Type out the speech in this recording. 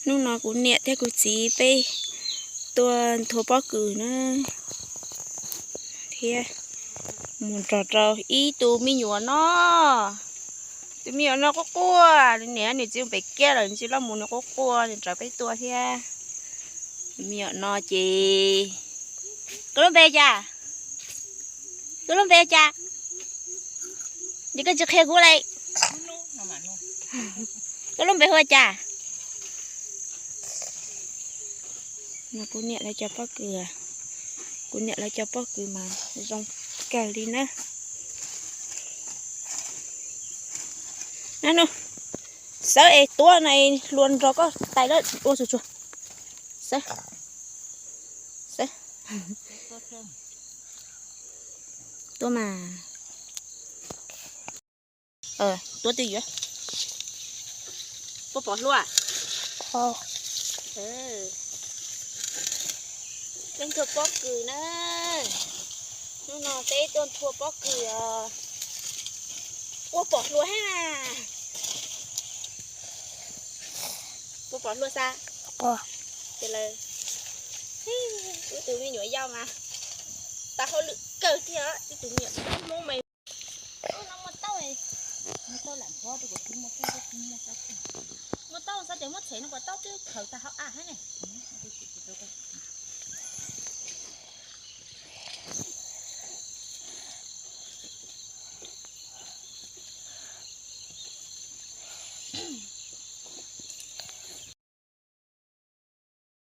Hnub no kuv niam thiab kuv txiv peb tuaj nthua pob kws na, thiab mus nrog rau ib tug me nyuam no. Tus me nyuam no quaj quaj, nws niam nws txiv mus pem kiab lawm, nws tsis los mus, nws quaj quaj, nws rawv peb tuaj thiab. Tus me nyuam no ces, koj lub npe cas? Koj lub npe cas? Ces koj tsis qhia kuv li. Koj lub npe hu ua cas? No kuv niam lawv cov pob kws, kuv niam lawv cov pob kws mas zoo kawg li na. Xawb es tuab no, hlua nrog koj tais lawm ua tsuag tsuag. Xawb, xawb, tuab mas. Tuab twg yuav? Puas pom hlua? Peb nthua pob kws na. Hnub no peb tuaj nthua pob kws os. Puas pom hlua ha? Puas pom hlua xav? Ces lawv, ib tug me nyuam yau mas tas hauj lwm kawg thiab, ib tug me nyuam Hmoob me. Muaj taub, muaj taub xav tias muab txhem no kom taub twb khaws tag hauv av thiab ne.